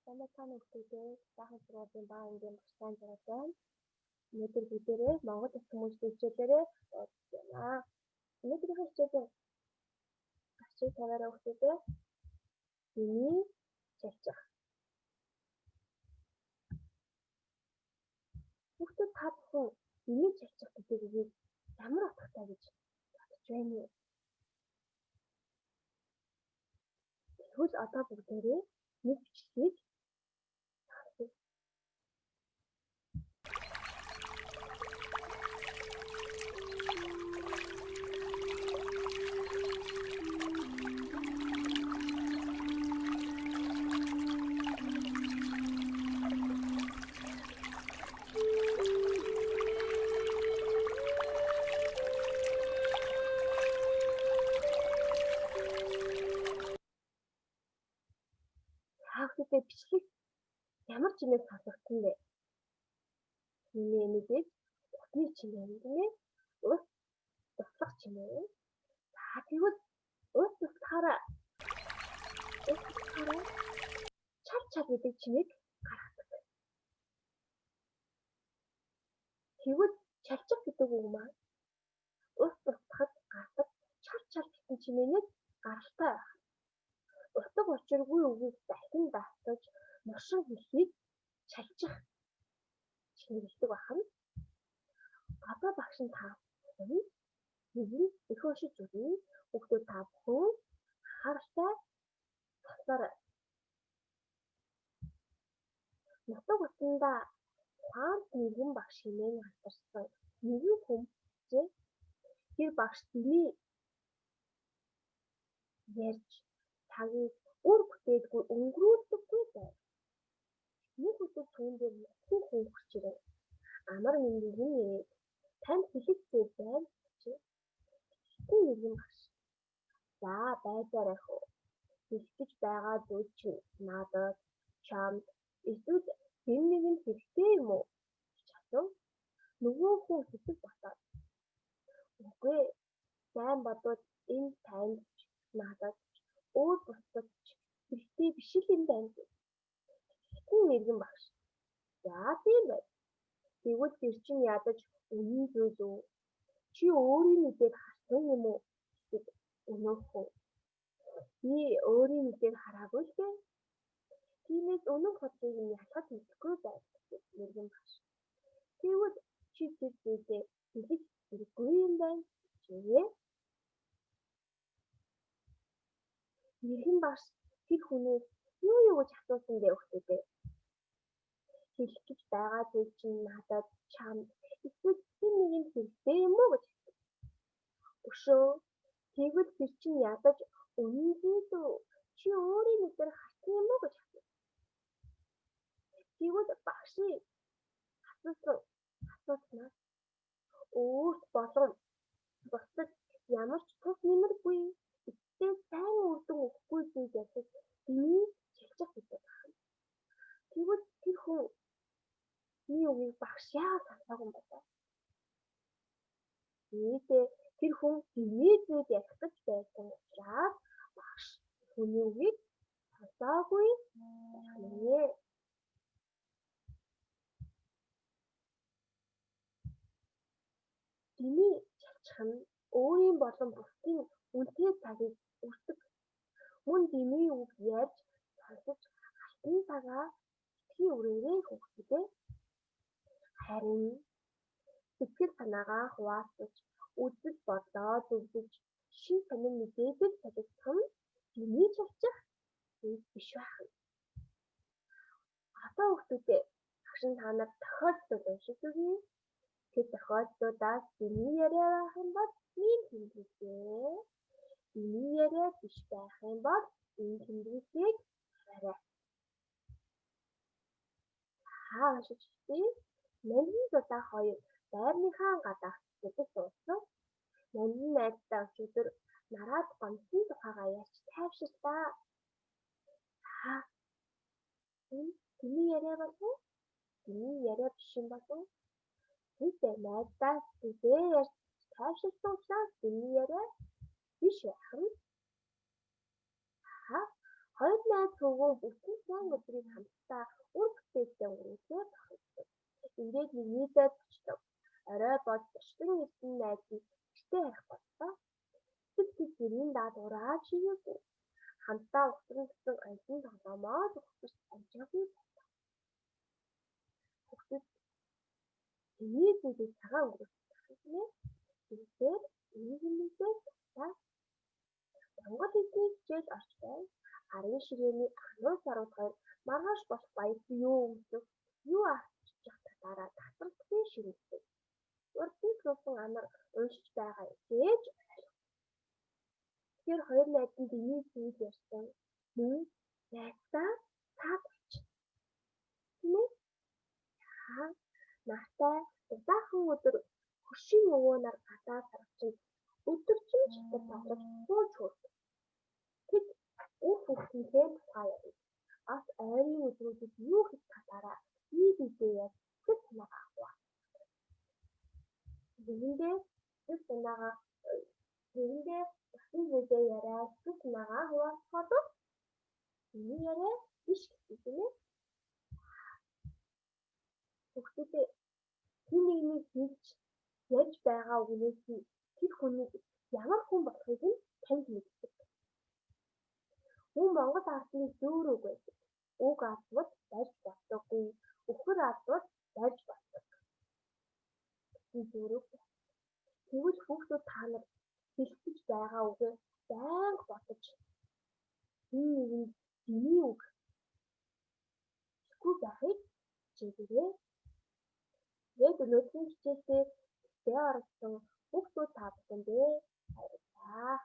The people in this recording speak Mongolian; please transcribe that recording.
Сайн байцгаана уу хүүхдүүдээ. Баахан сургуулийн бага ангийн багш сайн жаргал байна. Өнөөдөр бүгдээрээ Монгол улс хүмүүжлийн хичээлээрээ уулзаж байна. Өнөөдрийнхөө хичээлийн гарчиг тавиараа хүүхдүүдээ. Дэмий чалчих. Хүүхдүүд та бүхэн дэмий чалчих гэдэг үгийг ямар утгатай гэж бодож байна вэ? Тэгвэл одоо бүгдээрээ нэг бичлэгийг сонсъё. Хүүхдүүдээ бичлэг ямар чимээг сонсогдсон бэ? Чимээ мэдээж усны чимээ юм тийм ээ. Ус туслах чимээ. За тэгвэл ус туслахаараа чал чал гэдэг чимээг гаргадаг. Тэгвэл чалчих гэдэг үг маань ус туслахад гардаг чал чал гэсэн чимээнээс гаралтай байх. Утга учиргүй үгийг дахин давтаж нуршин хэлхийг чалчих чимэглэдэг байна. Одоо багш нь та бүхэн нэгэн их уншиж өгье. Хүүхдүүд та бүхэн анхааралтай сонсоорой. Нутаг усандаа ухаант нэгэн багш хэмээн алдарсан нэгэн хүн байжээ. Тэр багш дэмий ярьж цагийг үр бүтээлгүй өнгөрүүлдэггүй байв. Нэг өдөр түүн дээр нутгийн хүн хүрч ирэв. Амар мэндийг нь ирээд танд хэлэх зүйл байна гэжээ. Тэгсэн нэгэн багш. За байжаарай хөө. Хэлэх гэж байгаа зүйл чинь надад, чамд эсвэл хэн нэгэнд хэрэгтэй юм уу гэж асуув. Нөгөө хүн хэсэг ботоод үгүй ээ, сайн бодвол энэ танд ч надад өөр бусдад ч хэрэгтэй биш л юм байна гэв. Тэгсэн мэргэн багш. За тийм байв. Тэгвэл тэр чинь ядаж үнэн зүйл үү? Чи өөрийн нүдээр харсан юм уу? Гэдэг өнөөх хүн. Би өөрийн нүдээр хараагүй л дээ. Тиймээс үнэн худлыг нь ялгаж мэдэхгүй байв гэв мэргэн багш. Тэгвэл чи тэр зүйлээ хэлэх хэрэггүй юм байна гэжээ. Мэргэн багш тэр хүнээс юу юу гэж асуусан бэ хүүхдүүдээ? Хэлэх гэж байгаа зүйл чинь надад, чамд эсвэл хэн нэгэнд хэрэгтэй юм уу гэж асуув. Өшөө тэгвэл тэр чинь ядаж үнэн зүйл үү? Чи өөрийн нүдээр харсан юм уу гэж асуув. Тэгвэл багшийн асуусан асуултнаас өөрт болон бусдад ямар ч тус нэмэргүй эцэстээ сайн үр дүн өгөхгүй зүйл ярьдаг дэмий чалчих гэдэг байна. Тэгвэл тэр хүний үгийг багш яагаад сонсоогүй юм бэ? Нийтдээ тэр хүн дэмий зүйл ярих гэж байсан учраас багш хүний үгийг сонсоогүй байна. Дэмий чалчих нь өөрийн болон бусдын үнэтэй цагийг өртөг. Мөн дэмий үг ярьж сонсож алтан цагаа битгий үрээрэй хүүхдүүдээ. Харин сэтгэл санаагаа хуваалцаж, үзэл бодлоо зөвлөж, шинэ сонин мэдээлэл солилцох нь дэмий чалчих зүйл биш байна. Одоо хүүхдүүдээ багш нь та нарт тохиолдлууд уншиж өгье. Тэр тохиолдлуудаас дэмий яриа байх юм бол ийм тэмдэглэе. Дэмий яриа биш байх юм бол энэ тэмдэглэлийг хараарай. За уншиж үзье. Нандин зулаа хоёр байрныхаа гадаах зүгт суусан. Нандин найздаа өчигдөр нараад гомдсон тухайгаа ярьж тайвширлаа. За энэ дэмий яриа болов уу? Дэмий яриа биш юм болов уу? Тэд найздаа зүгээ ярьж тайвширсан учраас дэмий яриа биш байх нь. За Хоёр найз хөвгүүн бүтэн сайн өдрийг хамтдаа үр бүтээлтэй өнгөрүүлсээр тохирсон. Ингээд нэгнийдээ зочлов. Орой болж зочлон ирсэн найз нь гэртээ харих боллоо. Гэтэл тэд гэрийн даалгавраа чигээгүй. Хамтдаа угтан гэсэн оюутан тоглоомоо л угтаж амжаагүй байлаа. Хүүхдүүд энэний зүйлийг цагаан өнгөрүүлсэн юм ээ. Тэгэхээр нийгэмдээ тусаа Монгол хэлний хичээл орж байна. Арын ширээний ануун сарууд хоёр маргааш болох баярт юу өмсөх, юу авччих талаараа тасралтгүй ширээдэг. Урд нь суусан анар уншиж байгаа гэж ойлголоо. Тэгэхээр хоёр найз нь дэмий зүйл ярьсан. Мөн найздаа цаад авч. Тийм ээ? Нартай удахан өдөр хөршийн өвөөнөр гадаа сарвчин өдөржин шатар тоглож бууж хөөрдөг. Тэд үр хүүхдийнхээ тухай ярив. Бас ойрын өдрүүдэд юу хийх талаараа бие биедээ ярьж сэтгэл санаагаа хуваалцав. Тэгэндээ сэтгэл санаагаа тэгэндээ болсон зүйлээ яриад сэтгэл санаагаа хуваалцахад миний яриа биш гэсэн юм ээ. Хүүхдүүдээ хэн нэгнийг хэлж ярьж байгаа үгнээс нь тэр хүний ямар хүн болохыг нь таньж мэддэг. Мөн Монгол ардын зөөр үг байдаг. Үг алдвал барьж болдоггүй, үхэр алдвал барьж болдог гэсэн зөөр үг байна. Тэгвэл хүүхдүүд та нар хэлэх байгаа үгээ байнга бодож хэн нэгэнд дэмий үг хэлэхгүй байхыг хичээгээрэй. Тэгээд өнөөдрийн хичээлдээ оролцсон хүүхдүүд та бүхэндээ баярлалаа.